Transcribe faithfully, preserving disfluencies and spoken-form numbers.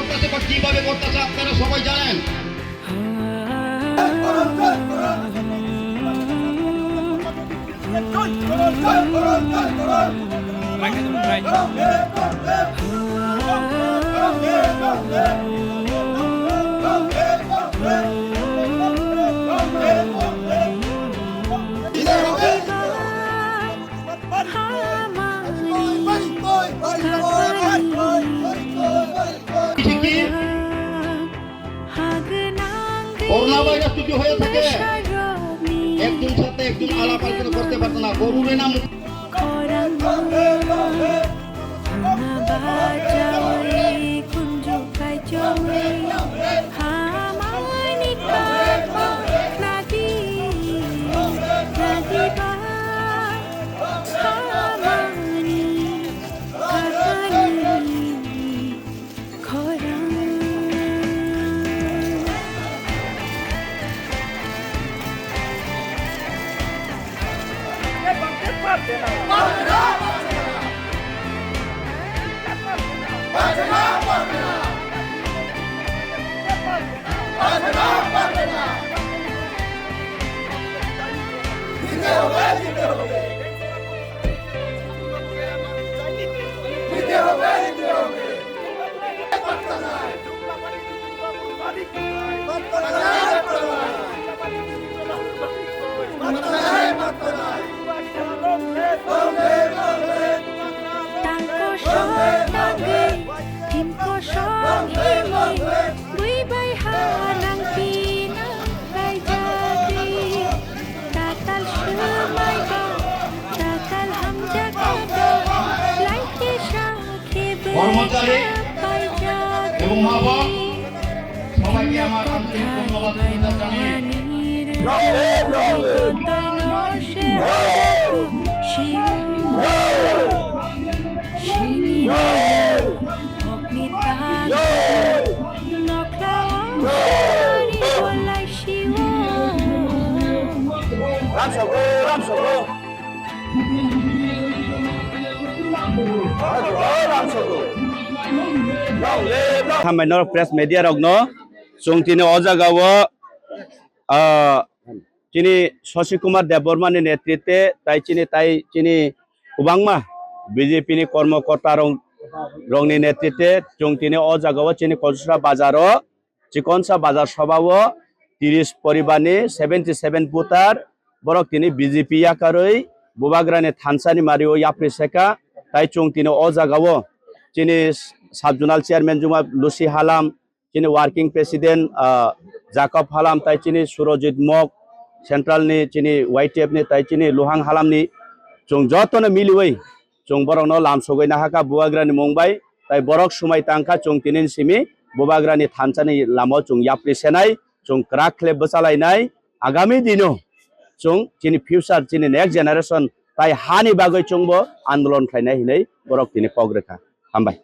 করতেছে বা কিভাবে করতেছে আপনারা সবাই জানেন। করোনা ভাইরাস যদি হয়ে থাকে, একজন সাথে একজন আলাপ আলোচনা করতে পারতো না। গরুরে না Tang kosong tangwi, tim kosong himwi, bui bai ha nang pi nang raijadi. Tatal swmai ba, tatal hamjak abo, lai kisa khe bui kha paijadi. এবং মা বাপ, সবাইকে আমার আন্তরিক ধন্যবাদ ও শ্রদ্ধা জানিয়ে Ramsoko, Ramsoko. Hambai norok press media rokno, chwng tini o jaga o, ah, chini Shashi Kumar Debbarma ni netritwe tai chini, tai chini kwbangma B J P ni kormo korta rok, rokni netritwe chwng tini o jaga o chini Kosra bazar o Chikonsa bazar sobha o tiris poribar ni seventy seven voter borok tini B J P yakarwi Bubagrani thansa ni mari o yapri seka. Tai chwng tini o jaga o chini sub zonal chairman Juma Lucy Halam, chini working president, ah, Jacob Halam, tai chini Surojit Mok, central ni chini Y T F ni, tai chini Luhang Halam ni chwng jotono miliwi chwng borokno lam sogwi nahakha Bubagrani mung bai, tai borok swmai tangkha chwng tini simi Bubagrani thansa ni lama o chwng yapri senai, chwng kwrak khle bwchalainai. Agami dino chwng chini future, chini next generation tai hani bagwi chwngbo andolon khlainai hinwi borok tini kok rwkha. Hambai.